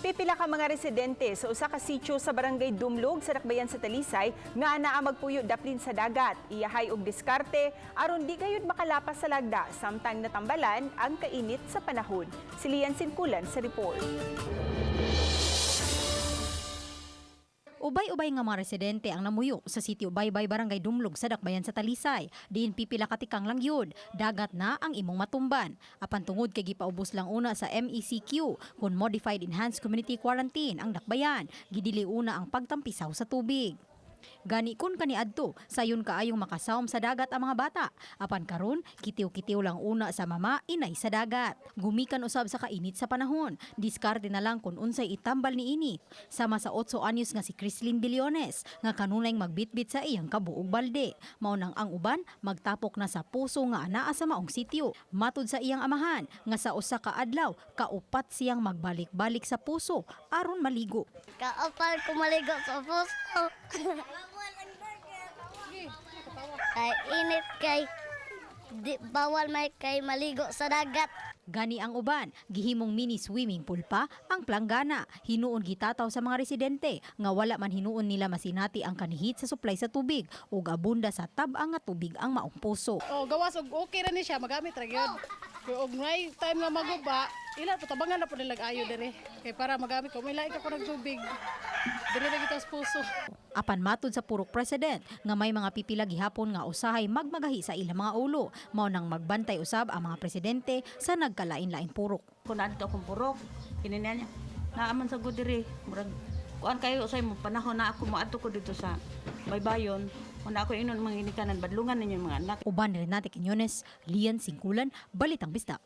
Pipila ka mga residente sa usa ka sitio sa Barangay Dumlog sa Dakbayan sa Talisay nga anaa magpuyo daplin sa dagat. Iyahay og diskarte aron di gayud makalapas sa lagda samtang natambalan ang kainit sa panahon. Si Lian Sinkulan sa report. Ubay-ubay nga mga residente ang namuyo sa sitio Baybay, Barangay Dumlog sa Dakbayan sa Talisay. Diin pipila katikang lang yun. Dagat na ang imong matumban. Apan tungod kay gipaubos lang una sa MECQ kun Modified Enhanced Community Quarantine ang Dakbayan, gidili una ang pagtampisaw sa tubig. Gani kun kaniadto, sayon kaayong makasawom sa dagat ang mga bata. Apan karon, kitiw-kitiw lang una sa mama inay sa dagat. Gumikan usab sa kainit sa panahon. Diskarte na lang kun unsay itambal niini. Sama sa 8 anyos nga si Chrislyn Billones nga kanunay magbitbit sa iyang kabuog balde. Mao nang ang uban magtapok na sa puso nga anaa sa maong sitio. Matud sa iyang amahan nga sa usa ka adlaw kaupat siyang magbalik-balik sa puso aron maligo. Kaopal ko maligo sa puso. Kay init kay di, bawal may kay maligo sa dagat. Gani ang uban, gihimong mini swimming pool pa ang planggana. Hinuon gitataw sa mga residente nga wala man hinuon nila masinati ang kanihit sa supply sa tubig ug abunda sa tab-ang nga tubig ang maong puso. Oh, gawas og okay ra ni siya magamit ra gyud. Kay og may time nga maguba, ila patabangan na po nila ayo diri. Kay para magamit ko may lain ka ko ng tubig. Diri ra kita sa puso. Apan matud sa purok president nga may mga pipila gihapon nga usahay magmagahi sa ilang mga ulo, mao nang magbantay usab ang mga presidente sa nagkalain-laing purok. Kung naadto akong purok, kini niya, naaman sa gud diri, murag kuan kayo usay mo panahon na ako moadto ko dito sa Baybayon, una ako inon mga ginikanan badlungan ninyo mga anak. Uban ni Renate Quiñones, Lian Singkulan, Balitang Bisdak.